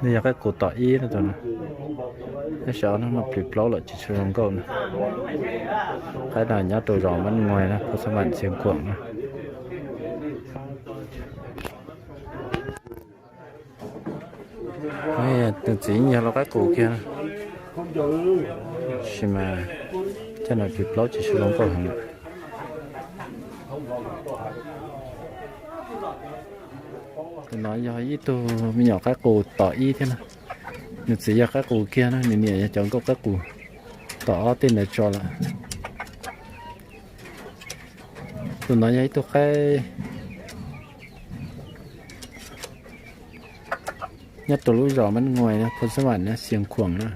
Nws yog qaib qus tom ib no tus no. Tab sis ob hnub no plis plaub lawm tsis tshua zoo nkauj na. Qaib no nyob rau zos Mab Nguaig na, Phoos Xab Vam, Xiav Khuam na. Tus txiv yeej yog lau qaib qus kiag, tab sis mas caj no plis plaub tsis tshua zoo nkauj heev. Tus no yog ib tug me nyuam qaib qus tom ib thiab na. Nws txiv yog qaib qus kiag na, nws niam yog cov nkauj qaib qus tom ob tej ntawd tso lawm. Tus no yog ib tug qaib nyob rau lub zos Mab Nguaig, Phoos Xab Vam, Xiav Khuam na.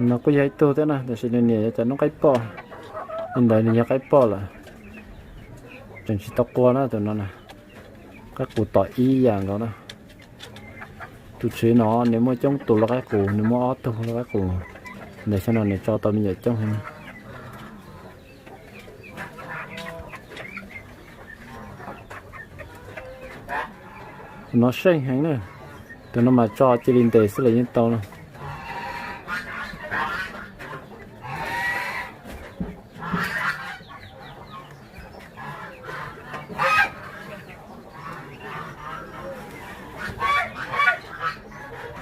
No kuj yog ib tug thiab na, tab sis nws niam yog cov noob qaib poj, li ntawd nws yog qaib poj lawm, tseem tsis tau qua na tus no na. Qaib qus tom ib yam nkaus na. Tus tsev no nws muaj coob tus lau qaib qus, nws muaj ob tug lau qaib qus. Ntawm xyoo no nws tso tau me nyuam coob heev. Tus no seej heev na. Tus no mas tso cia li ntes xwb los yeej tau na.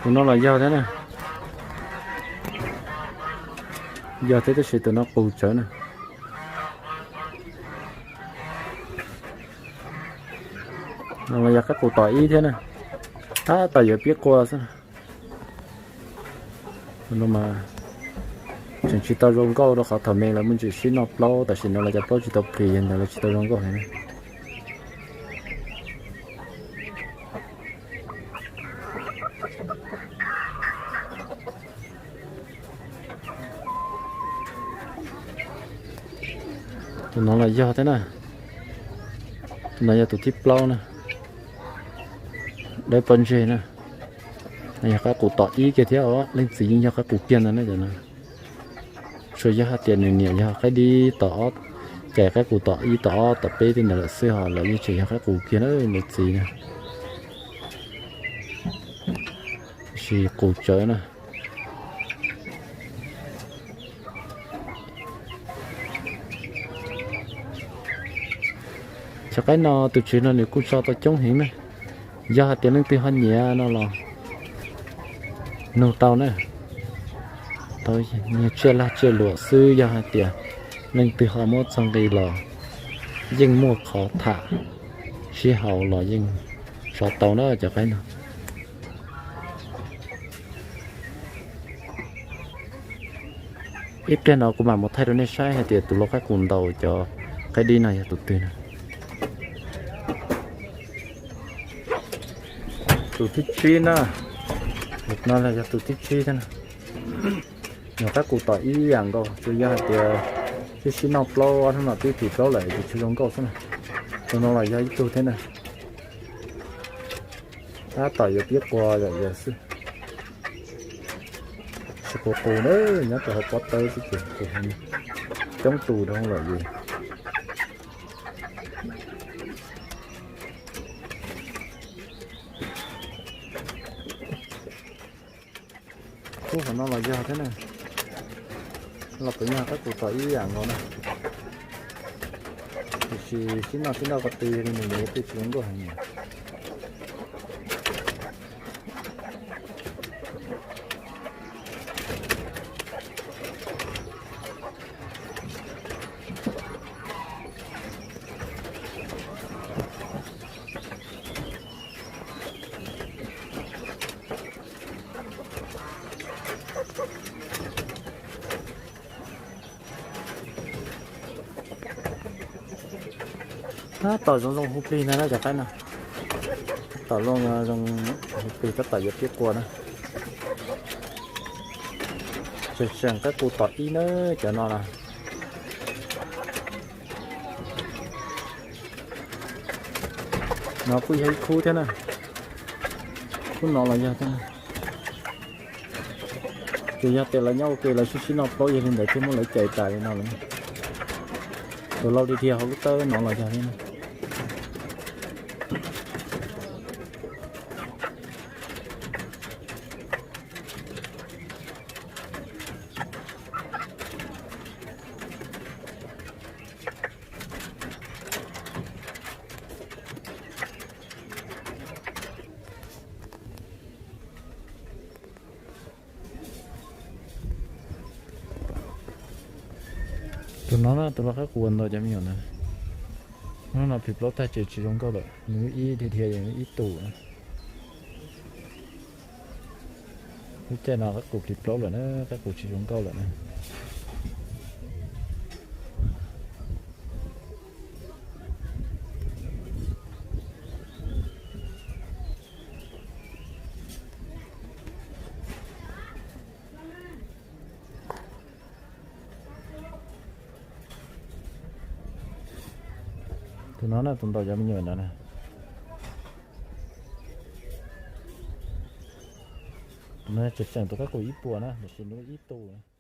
Tus no los yog thiab na. Yog thiab tab sis tus no qus tsawv na. No los yog qaib qus tom ib thiab na. Tab tom yuav pib qua xwb. Tus no mas tseem tsis tau zoo nkauj rau qhov thaum me lawv muaj ntsis sib noj plaub, tam sim no lawv cov plaub tsis tau plis, yog ntawd lawv tsis tau zoo nkauj heev na. Tus no los yog thiab na. Tus no yog tus thib plaub na. Dawb pob ntseg na. No yog qaib qus tom ib kiag thiab os, leej txiv yeej yog qaib qus kiag ntag na cov no. Tsuas yog hais tias nws niam yog qaib dib tom ob, cais qaib qus tom ib tom ob tom peb tej ntawd lawm xwb, ho lawv yeej tseem yog qaib qus kiag na, nws txiv na. Tab sis qus tsawv na. Cov qaib no tus tsev no nws kuj tso tau coob heev na. Yog hais tias leej twg ho nyiam no los nug tau na. Tau, tsiaj laj tsiaj luam xwb, yog hais tias leej twg ho muab txog nqi los yeej muaj qhov tham, sib haum los yeej tso tau na cov qaib no. Ib pliag no kuv mam mus thaij rau nej saib hais tias tus lau qaib qus ntaus cov qaib dib no yog tus twg na. Tus thib tsib na. No yog tus thib tsib thiab na. Nyuam qaib qus tom ib yam nkaus, tsuas yog hais tias sib sib noj plaub, ob hnub no twb plis plaub lawm ces tsis zoo nkauj xwb na. Tus no los yog ib tug thiab na. Tab tom yuav pib qua yam yawg xwb. Tsis qus qus na, nyob rau hauv pob tawb xwb ces qus heev, coob tus dhau lawm ces. Ub, qhov no los yog thiab na. Los puas yog qaib qus tom ib yam nkaus na. Tiam sis sib noj sib noj ko tw li nws yuav twb tsis zoo nkauj heev. Tab tom zoo zoo hu plig ntag na cov qaib no. Tab tom zoo zoo hu plig, tab tom yuav pib qua na. Tseem tseem qaib qus tom ib na, cov no na. No kuj yog ib khub thiab na. Khub no los yog thiab na. Ces yog tias lawv nyob ua ke lawv sib sib noj plaub yog li ntawd thiaj muab lawv cais tas li no lawm. Tus laus dhia dhia hauv lub tawb no los yog thiab na. Tus no na tus loj qaib qus ntau cov me nyuam na. Hnub no phim plaub tag ces tsis zoo nkauj lawm, nws ib dhia dhia ib tus na. Lub caij no qaib qus phim plaub lawm na, qaib qus tsis zoo nkauj lawm na. Tus no na tus ntaus cov me nyuam no na. Tus no tseem tseem tus qaib qus ib puas na, tiam sis nws ib tus.